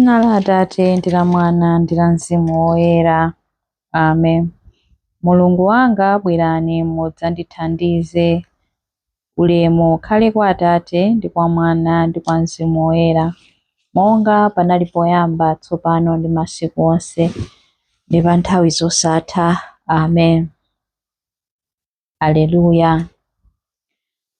Dzina la Atate ndi la Mwana ndi la Mzimu Woyera. Amen. Mulungu wanga, bwerani mudzandithandize. Ulemu ukhale kwa Atate ndi kwa Mwana ndi kwa Mzimu Woyera, monga panali poyamba, tsopano ndi masiku onse, ndi pa nthawi zosatha. Amen. Aleluya.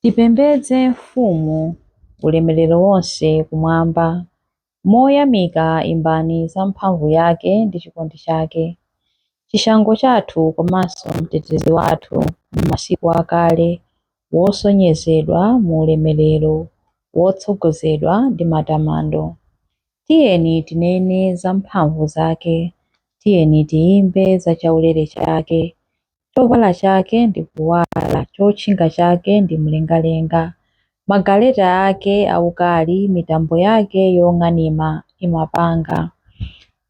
Tipembedze Mfumu, ulemerero wonse kumwamba. Moyamika imbani za mphamvu yake ndi chikondi chake. Chishango chathu komanso mtetezi wathu m'masiku akale, wosonyezedwa mu ulemerero, wotsogozedwa ndi matamando. Tiyeni tinene za mphamvu zake, tiyeni tiyimbe za chaulere chake. Chovala chake ndi kuwala, chotchinga chake ndi mlengalenga. Magaleta ake aukali, mitambo yake yong'anima imapanga.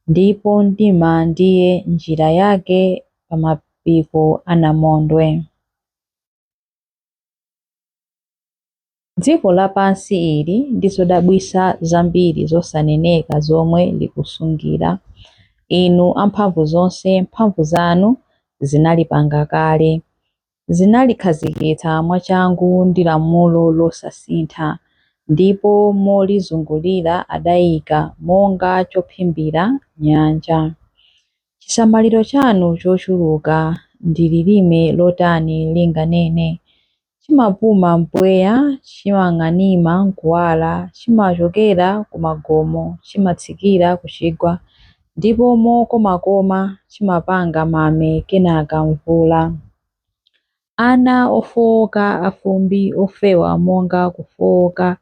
Ndipo mdima ndiye njira yake pa mapiko a namondwe. Dziko lapansi ili ndi zodabwitsa zambiri zosaneneka zomwe likusungira. Inu amphamvu zonse, mphamvu zanu zinalipanga kale. Zinalikhazikitsa mwachangu ndi lamulo losasintha, ndipo molizungulira adayika monga chophimbira nyanja. Chisamaliro chanu chochuluka ndi lilime lotani linganene? Chimapuma mpweya, chimang'anima n'kuwala, chimachokera kumagomo, chimatsikira kuchigwa, ndipo mokomakoma chimapanga mame kenaka mvula. Ana ofowoka afumbi, ofewa monga kufowoka,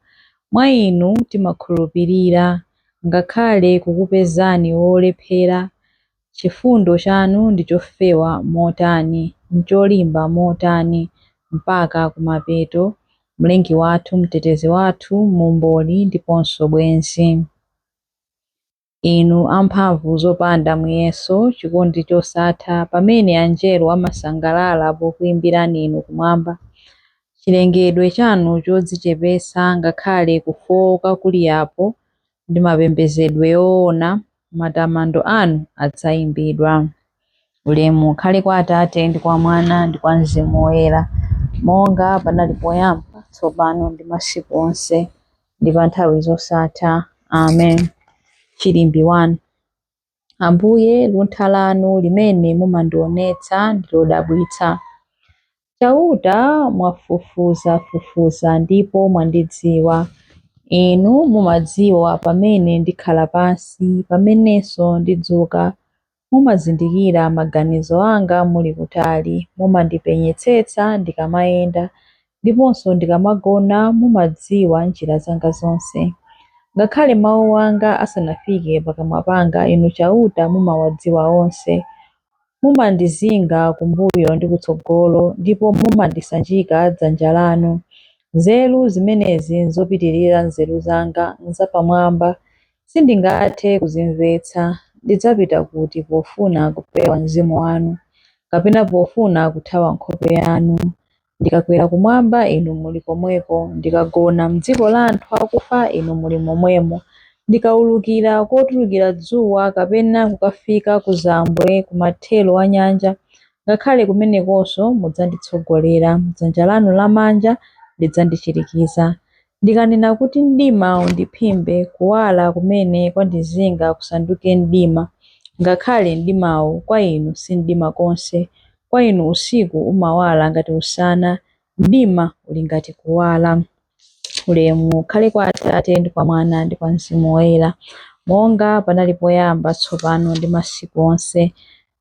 mwa inu timakhulupirira, ngakhale kukupezani wolephera. Chifundo chanu ndi chofewa motani, n'cholimba motani, mpaka kumapeto, Mlengi wathu, Mtetezi wathu, Muomboli ndiponso Bwenzi. Inu amphamvu zopanda muyeso, chikondi chosatha, pamene anjelo amasangalala pokuimbirani inu kumwamba, chilengedwe chanu chodzichepetsa, ngakhale kufowoka kuli apo, ndi mapembedzedwe oona, matamando anu adzaimbidwa. Ulemu ukhale kwa Atate ndi kwa Mwana ndi kwa Mzimu Woyera, monga panali poyamba, tsopano ndi masiku onse, ndi pa nthawi zosatha. Amen. Chilimbi 1. Ambuye, luntha lanu limene mumandionetsa ndi lodabwitsa. Chauta, mwafufuzafufuza ndipo mwandidziwa. Inu mumadziwa pamene ndikhala pansi, pamenenso ndidzuka. Mumazindikira maganizo anga muli kutali. Mumandipenyetsetsa ndikamayenda, ndiponso ndikamagona mumadziwa njira zanga zonse. Ngakhale mawu anga asanafike pakamwa panga, Inu Chauta mumawadziwa onse. Mumandizinga kumbuyo ndi kutsogolo, ndipo mumandisanjika dzanja lanu. Nzeru zimenezi nzopitirira nzeru zanga, nzapamwamba, sindingathe kuzimvetsa. Ndidzapita kuti pofuna kupewa mzimu wanu, kapena pofuna kuthawa nkhope yanu? Ndikakwera kumwamba, Inu muli komweko; ndikagona m'dziko la anthu akufa, Inu muli momwemo. Ndikaulukira kotulukira dzuwa, kapena kukafika kuzambwe kumathero a nyanja, ngakhale kumenekonso mudzanditsogolera, dzanja lanu lamanja lidzandichirikiza. Ndikanena kuti mdima undiphimbe, kuwala kumene kwandizinga kusanduke mdima, ngakhale mdimawo kwa Inu si mdima konse. Kwa inu usiku umawala ngati usana, mdima uli ngati kuwala. Ulemu ukhale kwa Atate ndi kwa Mwana ndi kwa Mzimu Woyera, monga panali poyamba, tsopano ndi masiku onse,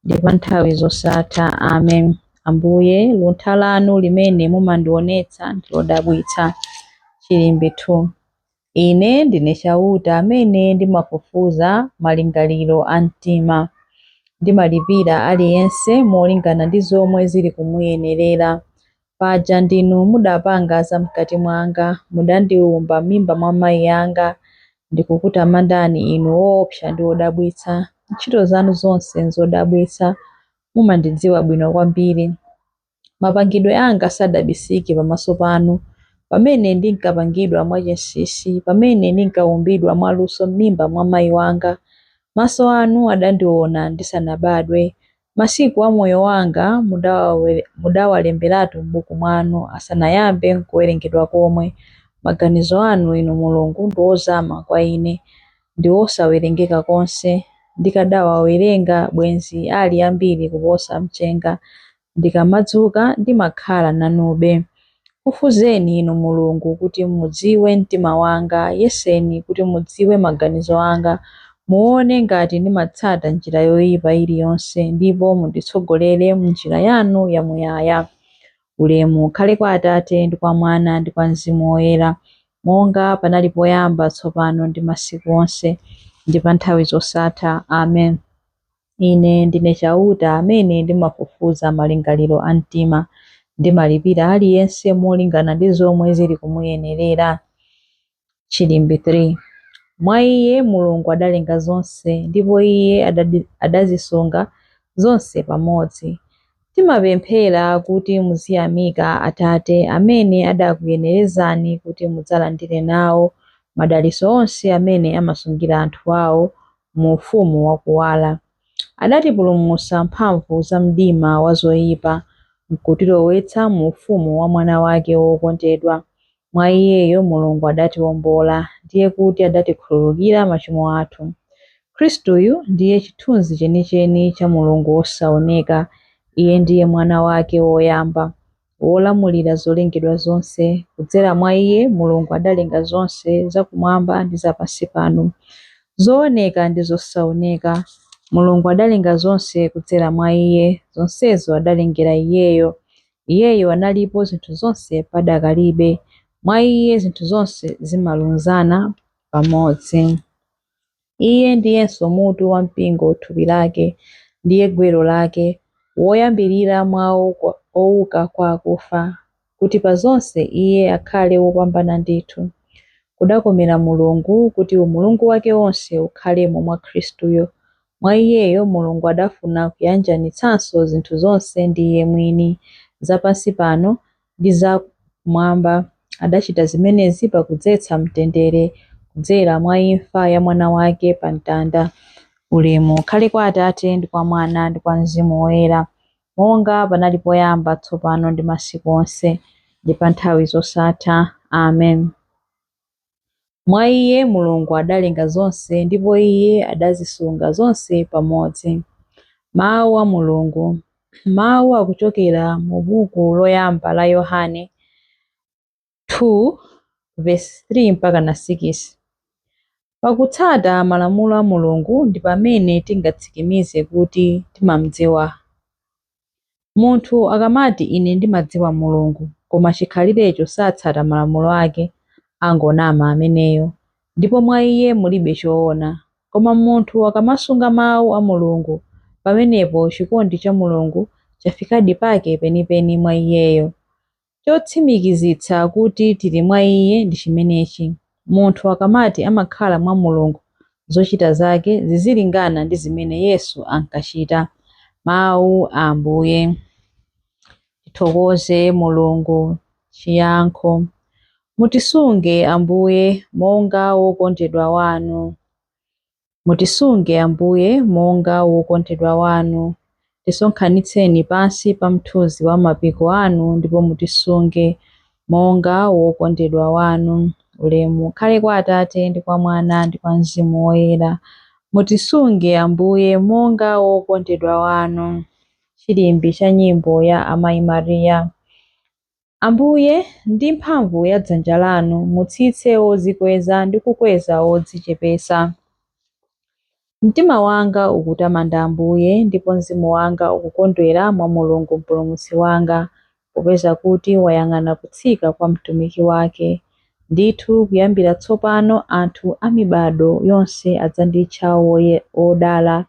ndi pa nthawi zosatha. Amen. Ambuye, luntha lanu limene mumandionetsa ndi lodabwitsa. Chilimbi 2. Ine ndine Chauta amene ndimafufuza malingaliro a mtima. Ndimalipira aliyense molingana ndi zomwe zili kumuyenerera. Paja ndinu mudapanga zam'kati mwanga, mudandiwumba m'mimba mwa mai anga. Ndikukutamandani Inu woopsa ndi wodabwitsa. Ntchito zanu zonse nzodabwitsa, mumandidziwa bwino kwambiri. Mapangidwe anga sadabisike pamaso panu. Pamene ndinkapangidwa mwachinsinsi, pamene ndinkawumbidwa mwaluso m'mimba mwa mai wanga, maso anu adandiwona ndisanabadwe. Masiku a moyo wanga mudawalemberatu m'buku mwanu, asanayambe n'kuwerengedwa komwe. Maganizo anu, Inu Mulungu, ndi ozama kwa ine, ndi osawerengeka konse. Ndikadawawerenga, bwenzi ali ambiri kuposa mchenga. Ndikamadzuka ndimakhala nanube. Fufuzeni, Inu Mulungu, kuti mudziwe mtima wanga, yeseni kuti mudziwe maganizo anga. Muone ngati ndimatsata njira yoyipa iliyonse, ndipo munditsogolere m'njira yanu yamuyaya. Ulemu ukhale kwa Atate ndi kwa Mwana ndi kwa Mzimu Woyera, monga panali poyamba, tsopano ndi masiku onse, ndi pa nthawi zosatha. Amen. Ine ndine Chauta amene ndimafufuza malingaliro a mtima, ndimalipira aliyense molingana ndi zomwe zili kumuyenerera. Chilimbi 3. Mwa Iye Mulungu adalenga zonse, ndipo Iye adazisunga zonse pamodzi. Timapemphera kuti muziyamika Atate amene adakuyenerezani kuti mudzalandire nawo madalitso onse amene amasungira anthu awo mu ufumu wakuwala. Adatipulumutsa mphamvu za mdima wa zoyipa, n'kutilowetsa mu ufumu wa Mwana wake wokondedwa. Mwa Iyeyo Mulungu adatiwombola, ndiye kuti adatikhululukira machimo athu. Khristuyu ndiye chithunzi chenicheni cha Mulungu wosaoneka. Iye ndiye Mwana wake woyamba, wolamulira zolengedwa zonse. Kudzera mwa Iye Mulungu adalenga zonse zakumwamba ndi zapansi pano, zooneka ndi zosaoneka. Mulungu adalenga zonse kudzera mwa Iye, zonsezo adalengera Iyeyo. Iyeyo analipo zinthu zonse padakalibe. Mwa Iye zinthu zonse zimalunzana pamodzi. Iye ndiyenso mutu wa mpingo, thupi lake, ndiye gwero lake, woyambirira mwa owuka kwa akufa, kuti pa zonse Iye akhale wopambana ndithu. Kudakomera Mulungu kuti umulungu wake wonse ukhalemo mwa Khristuyo. Mwa Iyeyo Mulungu adafuna kuyanjanitsanso zinthu zonse ndi Iye mwini, za pansi pano ndi za kumwamba. Adachita zimenezi pakudzetsa mtendere kudzera mwa imfa ya Mwana wake pa mtanda. Ulemu ukhale kwa Atate ndi kwa Mwana ndi kwa Mzimu Woyera, monga panali poyamba, tsopano ndi masiku onse, ndi pa nthawi zosatha. Amen. Mwa Iye Mulungu adalenga zonse, ndipo Iye adazisunga zonse pamodzi. Mawu a Mulungu. Mawu akuchokera mu buku loyamba la Yohane 2 verse 3 mpaka na 6. Pakutsata malamulo a Mulungu ndi pamene tingatsimikizire kuti timamdziwa. Munthu akamati ine ndimadziwa Mulungu, koma chikhalirecho satsata malamulo ake, angonama ameneyo, ndipo mwa iye mulibe choona. Koma munthu akamasunga mawu a Mulungu, pamenepo chikondi cha Mulungu chafikadi pake penipeni mwa iyeyo. Chotsimikizitsa kuti tili mwa Iye ndi chimenechi: munthu akamati amakhala mwa Mulungu, zochita zake zizilingana ndi zimene Yesu ankachita. Mawu a Ambuye. Tithokoze Mulungu. Chiyankho. Mutisunge Ambuye monga wokondedwa wanu. Mutisunge Ambuye monga wokondedwa wanu. Tisonkhanitseni pansi pa mthunzi wa mapiko anu ndipo mutisunge monga wokondedwa wanu. Ulemu ukhale kwa Atate ndi kwa Mwana ndi kwa Mzimu Woyera. Mutisunge Ambuye monga wokondedwa wanu. Chilimbi cha nyimbo ya Amayi Maria. Ambuye, ndi mphamvu ya dzanja lanu mutsitse wodzikweza ndi kukweza wodzichepetsa. Mtima wanga ukutamanda Ambuye, ndipo mzimu wanga ukukondwera mwa Mulungu Mpulumutsi wanga, popeza kuti wayang'ana kutsika kwa mtumiki wake. Ndithu kuyambira tsopano anthu a mibado yonse adzanditcha wodala.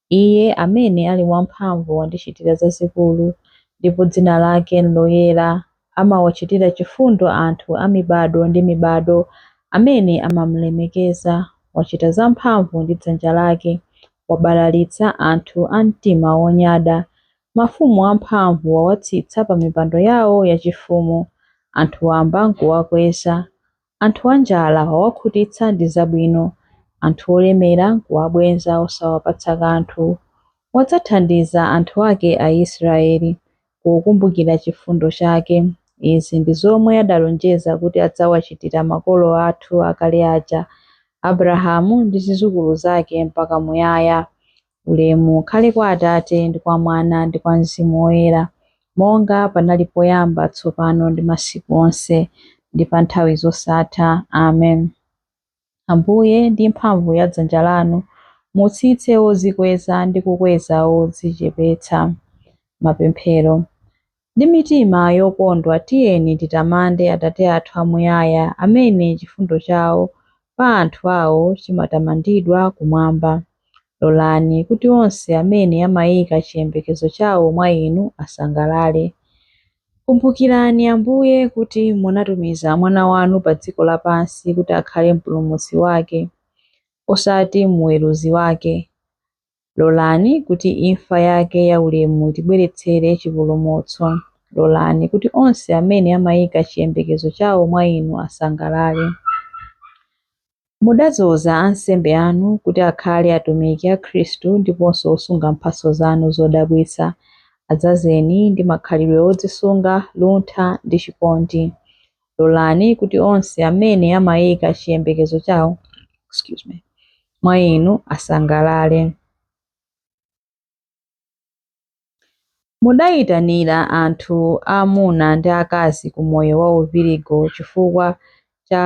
Iye amene ali wamphamvu wandichitira zazikulu, ndipo dzina lake n'loyera. Amawachitira chifundo anthu a mibado ndi mibado amene amamulemekeza. Wachita zamphamvu ndi dzanja lake, wabalalitsa anthu a mtima wonyada. Mafumu amphamvu wawatsitsa pa mipando yawo yachifumu, anthu wamba n'kuwakweza. Anthu anjala wawakhutitsa ndi zabwino, anthu olemera n'kuwabweza osawapatsa kanthu. Wadzathandiza anthu ake Aisraeli, pokumbukira chifundo chake. Izi ndi zomwe adalonjeza kuti adzawachitira makolo athu akale aja, Abrahamu ndi zidzukulu zake mpaka muyaya. Ulemu ukhale kwa Atate ndi kwa Mwana ndi kwa Mzimu Woyera, monga panali poyamba, tsopano ndi masiku onse, ndi pa nthawi zosatha. Amen. Ambuye, ndi mphamvu ya dzanja lanu, mutsitse odzikweza ndi kukweza odzichepetsa. Mapemphero. Ndi mitima yokondwa tiyeni titamande Atate athu amuyaya, amene chifundo chawo pa anthu awo chimatamandidwa kumwamba. Lolani kuti onse amene amayika chiyembekezo chawo mwa Inu asangalale. Kumbukirani Ambuye kuti munatumiza Mwana wanu pa dziko lapansi kuti akhale Mpulumutsi wake, osati muweruzi wake. Lolani kuti imfa yake yaulemu itibweretsere chipulumutso. Lolani kuti onse amene amayika chiyembekezo chawo mwa Inu asangalale. Mudadzoza ansembe anu kuti akhale atumiki a Khristu ndiponso osunga mphatso zanu zodabwitsa. Adzazeni ndi makhalidwe odzisunga, luntha ndi chikondi. Lolani kuti onse amene amayika chiyembekezo chawo mwa Inu asangalale. Mudayitanira anthu aamuna ndi aakazi ku moyo wa uvirigo chifukwa cha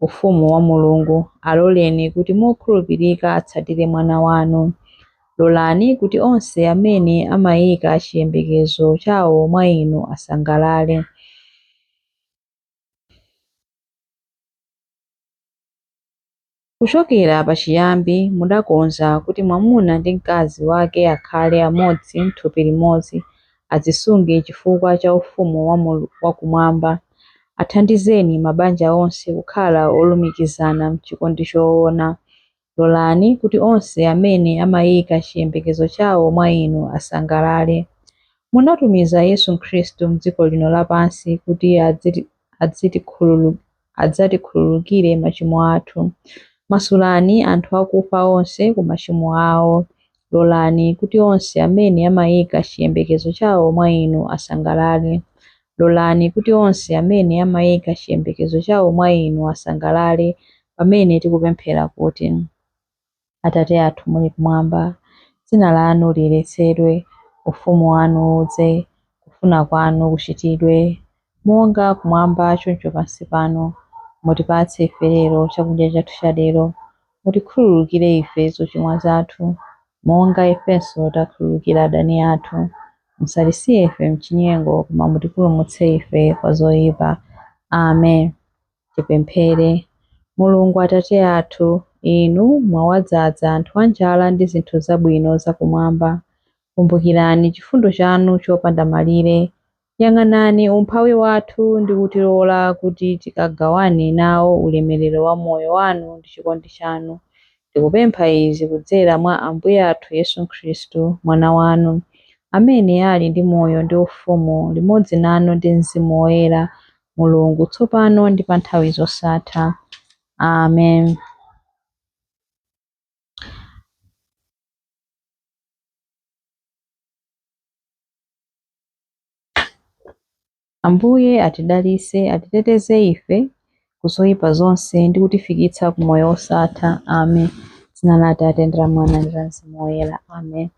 ufumu wa Mulungu. Aloleni kuti mokhulupirika atsatire Mwana wanu. Lolani kuti onse amene amayika chiyembekezo chawo mwa Inu asangalale. Kuchokera pachiyambi mudakonza kuti mwamuna ndi mkazi wake akhale amodzi m'thupi limodzi, adzisunge chifukwa cha ufumu wakumwamba. Athandizeni mabanja onse kukhala olumikizana m'chikondi choona. Lolani kuti onse amene amayika chiyembekezo chawo mwa Inu asangalale. Munatumiza Yesu Khristu m'dziko lino lapansi kuti adzatikhululukire machimo athu. Masulani anthu akufa onse ku machimo awo. Lolani kuti onse amene amayika chiyembekezo chawo mwa Inu asangalale. Lolani kuti onse amene amayika chiyembekezo chawo mwa Inu asangalale pamene tikupemphera kuti: Atate athu muli kumwamba, dzina lanu liyeretsedwe, ufumu wanu udze, kufuna kwanu kuchitidwe, monga kumwamba choncho pansi pano. Mutipatse ife lero chakudya chathu cha lero. Mutikhululukire ife zochimwa zathu, monga ifenso takhululukira adani athu. Musatisiye ife m'chinyengo, koma mutipulumutse ife kwa zoyipa. Amen. Tipemphere. Mulungu Atate athu, Inu mwawadzaza anthu anjala ndi zinthu zabwino zakumwamba. Kumbukirani chifundo chanu chopanda malire. Yang'anani umphawi wathu ndi kutilola kuti tikagawane nawo ulemerero wa moyo wanu ndi chikondi chanu. Tikupempha izi kudzera mwa Ambuye athu Yesu Khristu, Mwana wanu, amene ali ndi moyo ndi ufumu limodzi nanu ndi Mzimu Woyera, Mulungu, tsopano ndi pa nthawi zosatha. Amen. Ambuye atidalitse, atiteteze ife ku zoyipa zonse ndi kutifikitsa ku moyo wosatha. Amen. Dzina la Atate ndi la Mwana ndi la Mzimu Woyera. Amen.